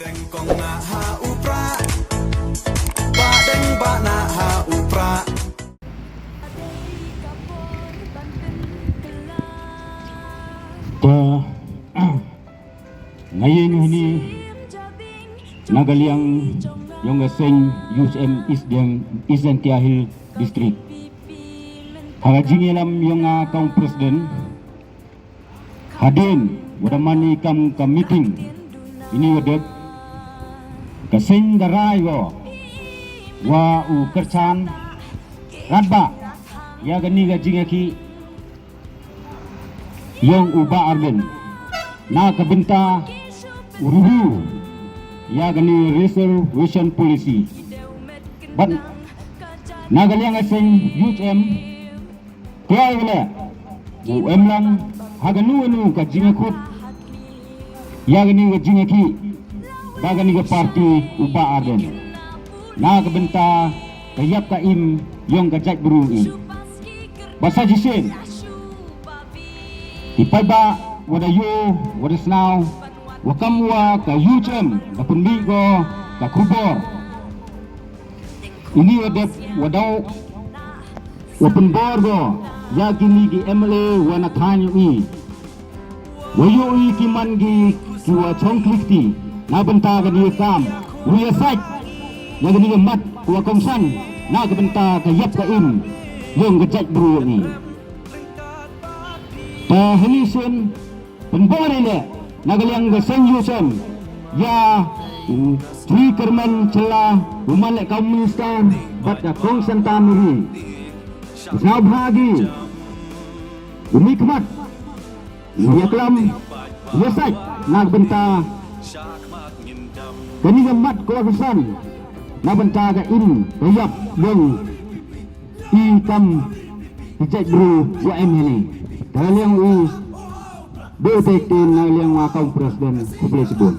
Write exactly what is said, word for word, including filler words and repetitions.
Kong na ha u pra. Ba deng ba na ha u pra. Te nga ïeng hangne na ka liang yong ka seng U H M East Dieng, East Jaintia Hill District. Ha ka jingïalam yong nga kam u president, hadien wa da man i kam ka meeting ini wa dep, ka seng da rai wa, wa u kyrchan radbah ïa kani ka jingïakhih yong u Bah Ardent na ka bynta u review ïa kani reservation policy. Bad na ka liang ka seng U H M, kloi wa leh u em lang ha kano kano ka jingïakhut ïa kani ka jingïakhih ba kani ka party u Bah Ardent na ka bynta ka ïap ka im yong ka jaitbru i. Ba sa shisien ki paidbah wa da ïoh wa da sngew wa kam wa ka U H M da pynmih ko ka khubor ini wa dep wa dau wa pynbor ko ïa kini ki M L A wa na thaiñ i. Wa ïoh i ki man ki ki wa chong klikti na bynta kani ka kam, wa ïa sait na kani ka mat wa kongsan na ka bynta ka ïap ka im yong ka jaitbru i. Te hangne sien pynbor i leh na ka liang ka seng U H M ïa u Sri Kyrmen Shylla u man leh kam u minister bad ka Kong Santa Mary. Sngewbha ki u mihkhmat u ïaklam u ïasait na ka bynta kani ka mat ka wa ka san na bynta ka im ka ïap yong i kam ki jaitbru wa em hangne. Te na liang u Bah Tektin na liang wa kam u president, khublei shibun.